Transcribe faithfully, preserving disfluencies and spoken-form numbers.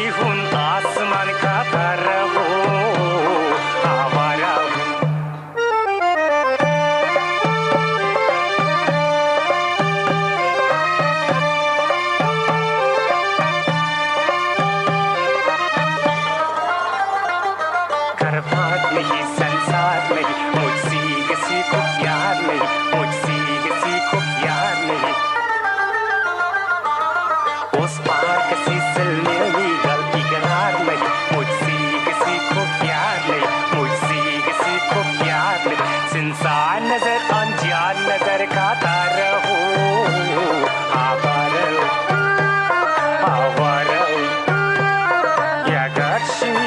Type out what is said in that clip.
کەيفۇن ئاسمان قاتار ھۇ، ئاۋارە. كارپات نەي، سەنسات نەي، مۇجزىگىسى كوكيار نەي، مۇجزىگىسى كوكيار نەي. ئوسپاركىسى سىلنى گال ئىگرار نەي، مۇجزىگىسى كوكيار نەي، مۇجزىگىسى كوكيار نەي. سىنسان نەزەر ئانجان نەزەر قاتار ھۇ، ئاۋارە، ئاۋارە. ياگاچشىن